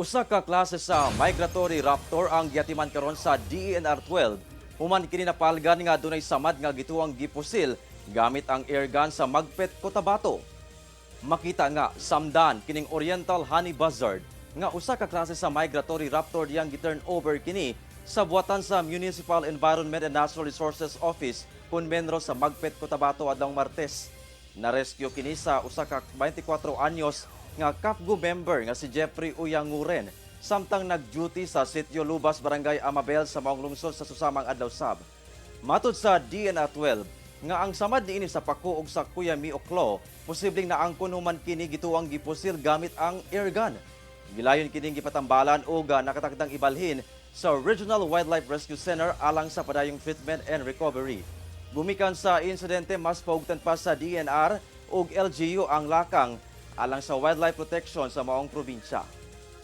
Usa ka klase sa migratory raptor ang giatiman karon sa DENR 12 human kini napalgan nga dunay samad nga gituang gipusil gamit ang air gun sa Magpet, Cotabato. Makita nga samdan kining Oriental Honey Buzzard nga usa ka klase sa migratory raptor diyang gi-turn over kini sa buhatan sa Municipal Environment and Natural Resources Office kun menro sa Magpet, Cotabato adlawng Martes. Na-rescue kini sa usa ka 24 anyos nga CAFGU member nga si Jeffrey Uyanguren samtang nag-duty sa Sitio Lubas, Barangay Amabel sa maong lungsod sa susamang adlaw sab. Matod sa DENR 12, nga ang samad niini sa pako ug sa Kuya Claw, posibleng naangkon human kini gituang gipusil gamit ang air gun. Gilayon kining gipatambalan ug nakatakdang ibalhin sa Regional Wildlife Rescue Center alang sa padayong treatment and recovery. Gumikan sa insidente, mas paugtan pa sa DENR ug LGU ang lakang alang sa wildlife protection sa maong probinsya.